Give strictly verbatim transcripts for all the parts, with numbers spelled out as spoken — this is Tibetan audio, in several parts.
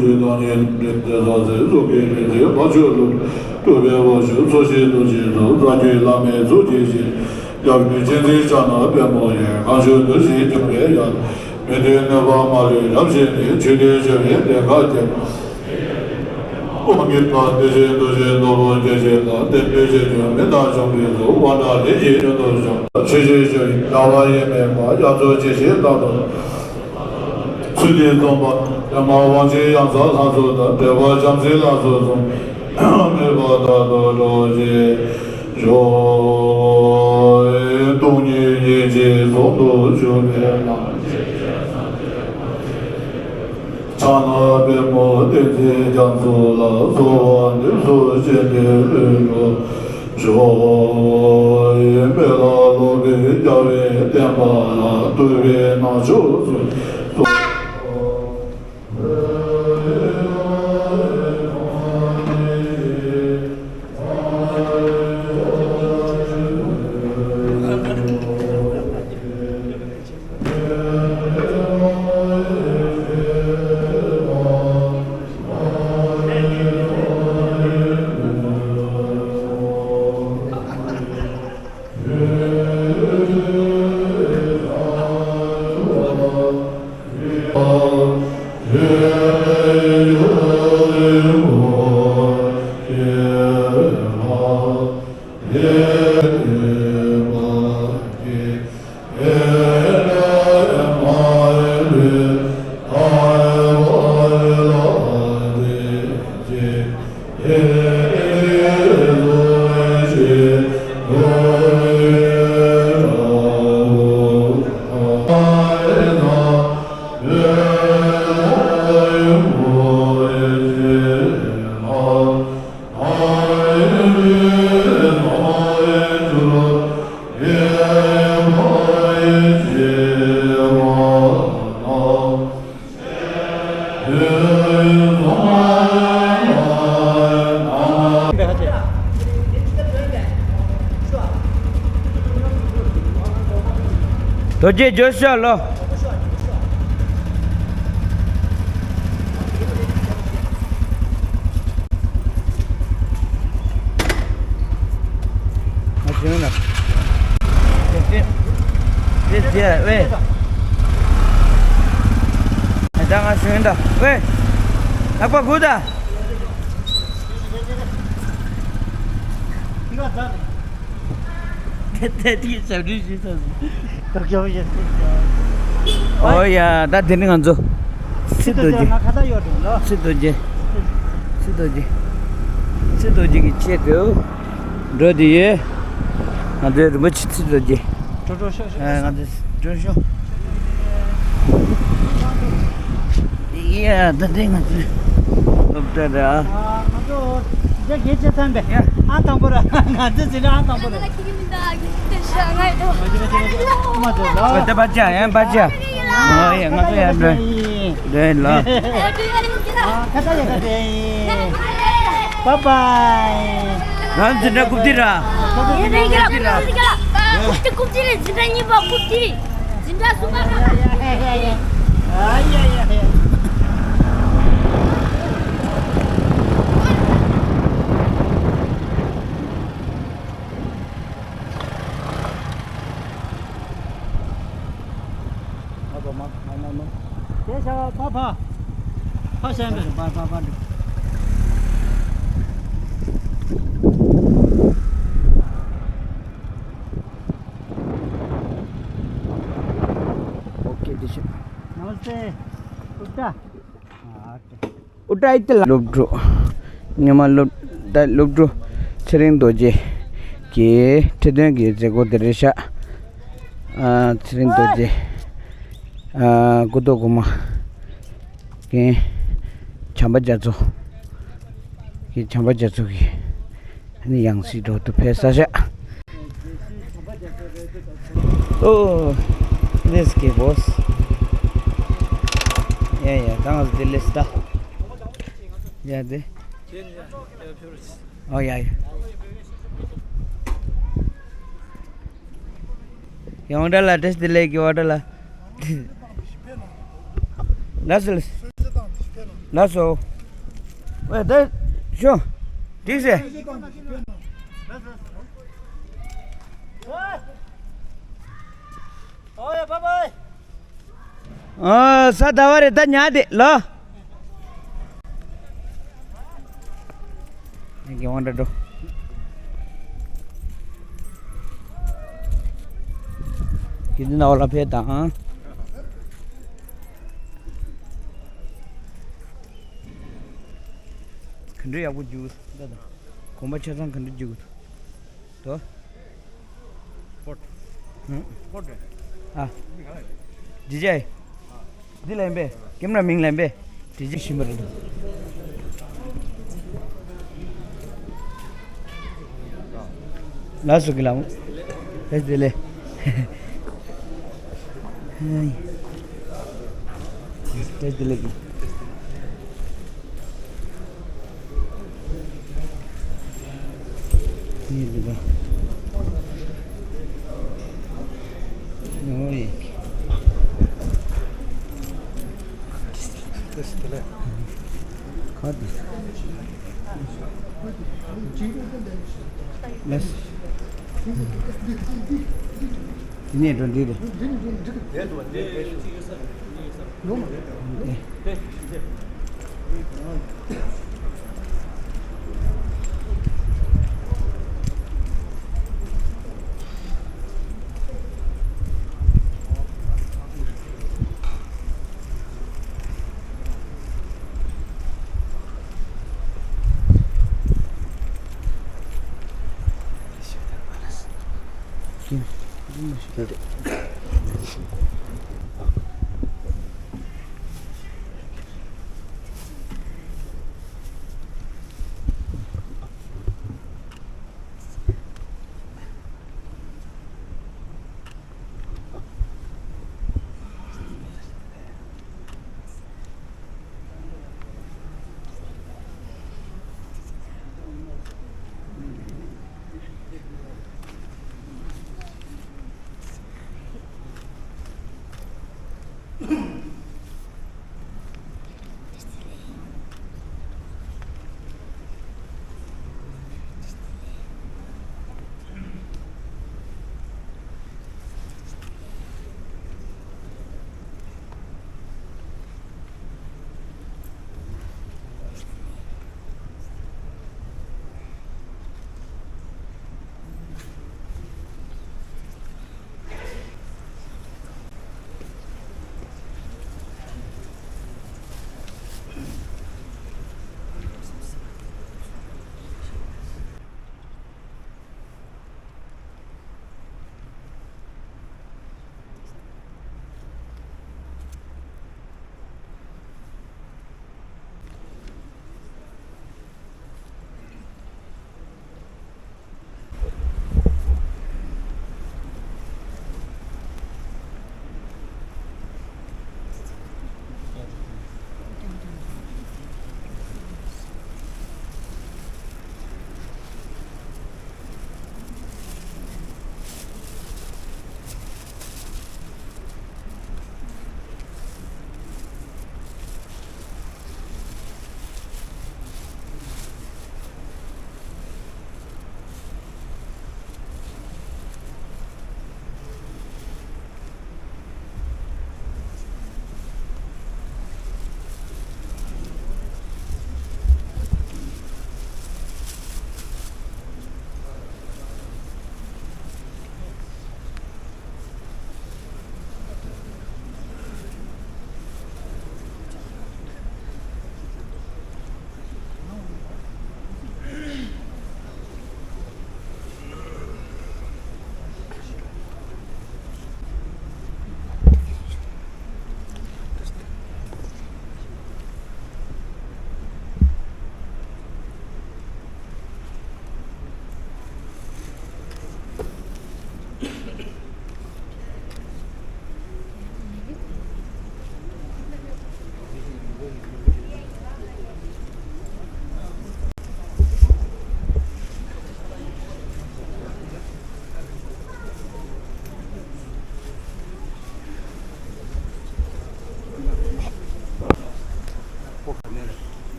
ཆོས་དང་ཉན་ཐོས་དེ་ཚོ་ཚེ་སྲོག་གི་རིན་ཆེན་བ་ཆོས་ལུགས། སྟོན་པའི་བ་ཆོས་འཚོ་ཞིང་སྡོད་ཅིང་སྡོད། རྩ་བརྒྱུད་བླ་མའི་གཙུག་གི་ཞིང་། སྐྱབས་ཀྱི་གཅེས་འཛིན་ཕྱག་ན་པདྨོ་ཡིས། གང་བྱུང་འདུ་ཞིང་འཇུག་པའི་ཡ། མི་མཐུན་ནུས་པ་མ་ལུས་རབ་ཞི་ནས། ཆོས་ལྡན་བྱ་བའི་གདེངས་ཀ་རྒྱས། དབང་གི་བ་དེ་བཞིན་དུ་བཞིན་ནོར་བུ་སྐྱེ་མཆེད་ལ། བརྟེན་པའི་ཆོས་ཀྱི་མེ་ལྟར་བྱུང་བའི་གཟུགས། དབང་དྲག་ལས་ཀྱི་རྒྱུན་དུ་བྱུང་། ཆོས་ཀྱི་ཆོས་ཡིན་ལྟ་བ་ཡེ་མེད་པ། དབྱར་མཚོ་ཆེ་ཞིང་རྟག་ཏུ། ཚུལ་འདི་རྩོམ་པ་པདྨ་དབང་ཆེན་ཡང་རྩེ་ལྷ་མཚོ་དང་། འབྲེལ་བ་བྱམས་བརྩེའི་ལྷ་མཚོ་གསུམ། མོས་པ་དག་ཏུ་སྤྲོ་ཞིང་སྤྱོད། སྟོང་ཉིད་ཉིད་ཀྱི་ཟུང་དུ་འཇུག་པའི་ལམ། ཕྱག་ན་པདྨོ་བསྟན་འཛིན་རྒྱ་མཚོ་ལ། གསོལ་བ་འདེབས་སོ་སྤྱན་རས་གཟིགས་སྐུ་མཆོག་ཡིན། མི་ལ་སློབ་པའི་རྒྱལ་བའི་བསྟན་པ་ལ། བསྟོད་པའི་རྣམ་ཅོག་གསུམ། རྡོ་རྗེ་རྒྱུགས་ཤོག་ལོ། ང་བྱོན་ལ། དེ་དེ་དེ་ཝེ། ད་ང་བྱོན་ད་ཝེ། ལག་པ་སྒུར་ད། དེ་དེ་དེ་ཞབས་བྲིས་ཞུས་ཚར་སོང་། ཨོ་ཡ། ད་དེ་ནི་ང་ཚོ་ཚེ་རྡོ་རྗེ། ཚེ་རྡོ་རྗེ། ཚེ་རྡོ་རྗེ། ཚེ་རྡོ་རྗེ་གི་ཆེད་དུ་འགྲོ་དེ་ཡོད། ང་ཚོའི་རིན་པོ་ཆེ་ཚེ་རྡོ་རྗེ། ཨ། ང་ཚོ་འགྲོ་ཤོག་ཡ། ད་དེ་ང་ཚོའི་སློབ་གྲྭ་རེད་ཨ། ང་ཚོ་འདི་གལ་ཆེ་ཚང་པས། ཡ། ཨ་དང་པོ་ར། ང་ཚོ་འཛིན་གྲྭ་ཨ་དང་པོ་ར། ཨ། ད་པ་ཅ་ཡ་པ་ཅ། ཨོ་ཡ། ང་ཚོ་ཡ་འགྲོ་འགྲོ་ལ། ཁ་ཏ་ཡ་ཁ་ཏ་ཡ། Bye bye། ང་འཛིན་གྲྭ་རྐུབ་སྟེགས་ར། རྐུབ་སྟེགས་ར། རྐུབ་སྟེགས་ར། འཛིན་གྲྭ་གཉིས་པ་རྐུབ་སྟེགས། འཛིན་གྲྭ་གསུམ་པ། ཨ་ཡ་ཡ་ཡ། ཨ་བ་མ་ཨ་མ་མ། དེ་ཤ་ཕ་ཕ། ཕ་ཤ་མེ། ཕ་ཕ་ཕ། ཨོ་ཀེ། དེ་ཤ། Namaste། ཨུ་ཏྲ། ཨུ་ཏྲ་ཨི་ཏི་ལ། སློབ་ཕྲུག་ཉི་མ་སློབ་ད་སློབ་ཕྲུག་ཚེ་རིང་རྡོ་རྗེ་གི་ཁྲི་སྟོན་གྱི་མཛད་སྒོ་དེ་རེད་ཤག་ཨ། ཚེ་རིང་རྡོ་རྗེ། ཨ། སྐུ་ཐོག་སྐུ་མ་གི་བྱམས་པ་རྒྱ་མཚོ་གི་བྱམས་པ་རྒྱ་མཚོ་གི་ཨ་ནི་ཡང་སྲིད་འགྲོ་དུ་ཕེབས་ས་ཤག Oh, this key boss. Yeah, yeah, ད་ང་ཚོ་དེ་ལས་ད། Yeah, དེ། Oh, yeah, yeah. ཡང་འདྲ་ལ་དྲེས་དེ་ལས་ཀྱི་བ་འདྲ་ལ། ལ་སི་ལ་སི། ལགས་སོ། ཝེ་ད་ཤོ། འགྲིག་ཟེ། ཨོ་ཡ་བྷའི་བྷའི། ཨ་ས་ད་བ་རེ་ད་ཉལ་དེ་ལོ། ངས་དབང་འདྲ་འགྲོ། ཁྱེད་ཚོ་ནང་ལ་ཕེབས་དང་། ག་འདྲ་ཡག་པོ་རྒྱུག་ད་ད། གོམ་པ་ཆ་ཚང་ག་འདྲ་རྒྱུག་ད། ཧུང་། ཨ། འདི་ཅི། འདི་ལེན་པས། ཀེམ་ར་མིང་ལེན་པས། འདི་ཅི་ཤིམ་པ་རེད། ལགས་སོ་གི་ལགས། བཀྲ་ཤིས་བདེ་ལེགས། བཀྲ་ཤིས་བདེ་ལེགས། དེ་ནས་འགྲོ་འདི་རེད།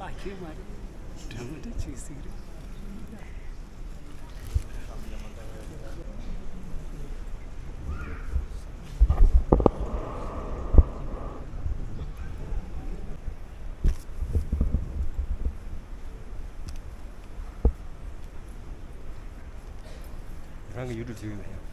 ཨ་ཁེ་མ་རེད། འདྲ་མི་འདྲ་ཅིག་ཟིག་རེད། རང་གི་ཡུལ་དུ་བྱེད་ཡོད་ན་ཡང་།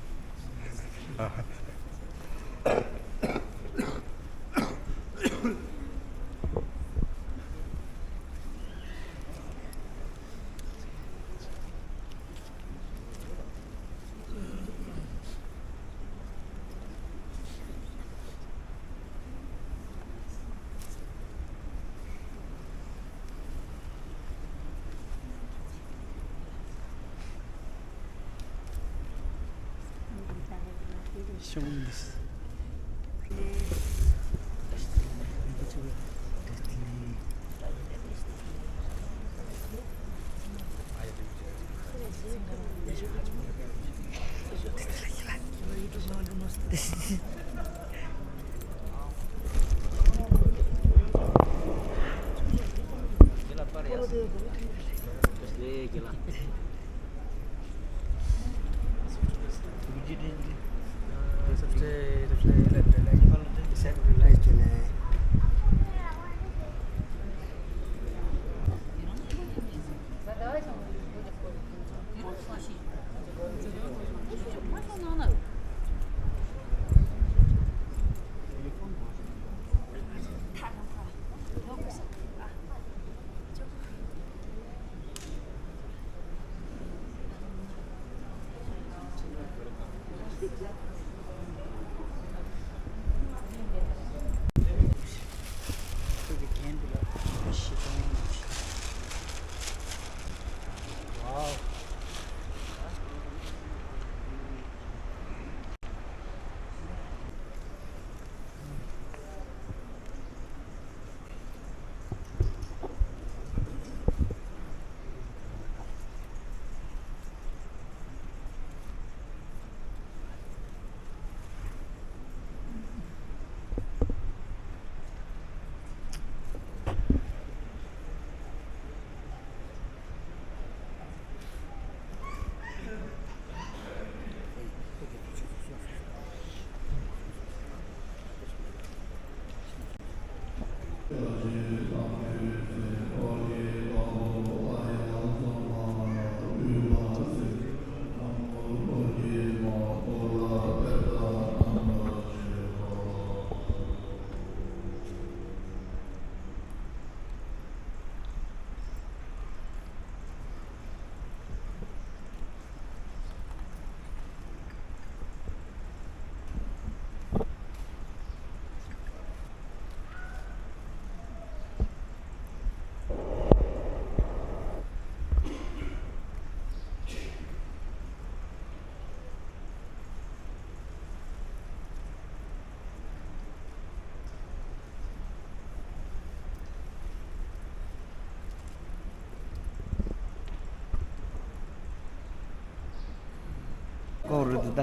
ཀོ་རུ་དུ་ད།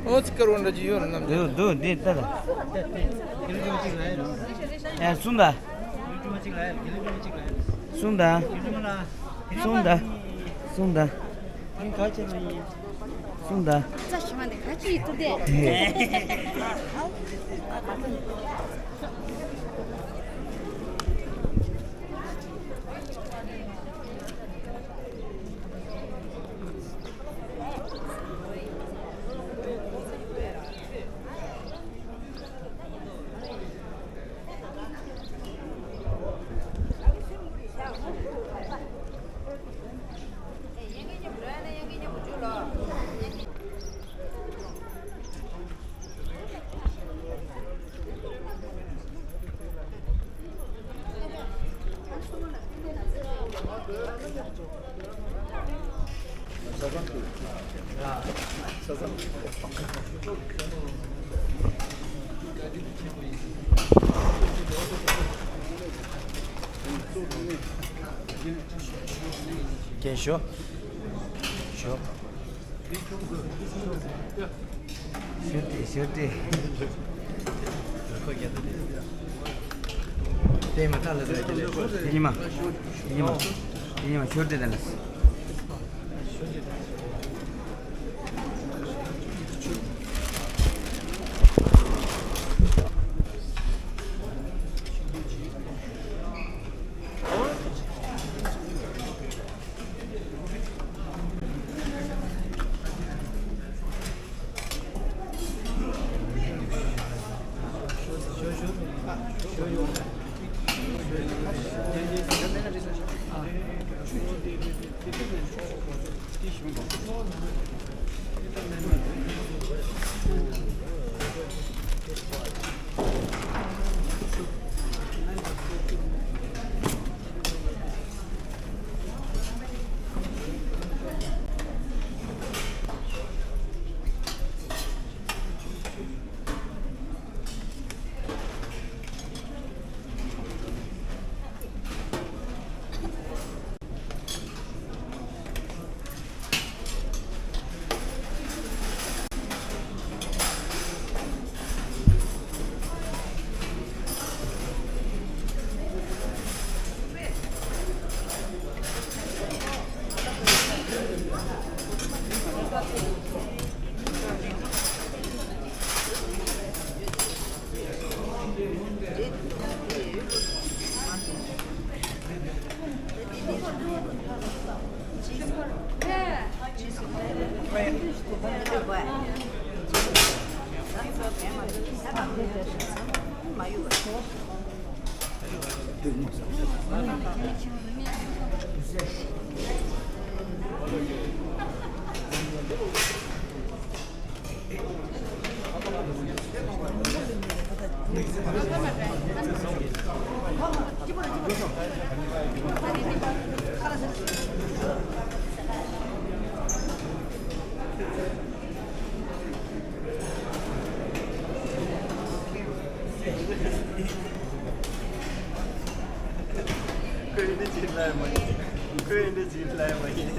ཨོ་ཙི་ཀར་བོ་འདྲ་ཅིག་ཡོད་རེད་ནམ། དུ་དུ་འདི་ལྟ་ད། ཨེ་གསུང་ད། གསུང་ད། གསུང་ད། གསུང་ད། གསུང་ད། རྩ་ཞིམ་པ་འདི་ག་ཅི་ཡིན་ཐུབ་བསྡད། རྒན་ཞོ། ཞོ་ཏི་ཞོ་ཏི། དེ་ཉི་མ། དེ་ཉི་མ། དེ་ཉི་མ་ཞོར་དེ་དང་ལ། ཁོས་འདི་ཅིག་ལབ་མ་ཡིན། ཁོས་འདི་ཅིག་ལབ་མ་ཡིན།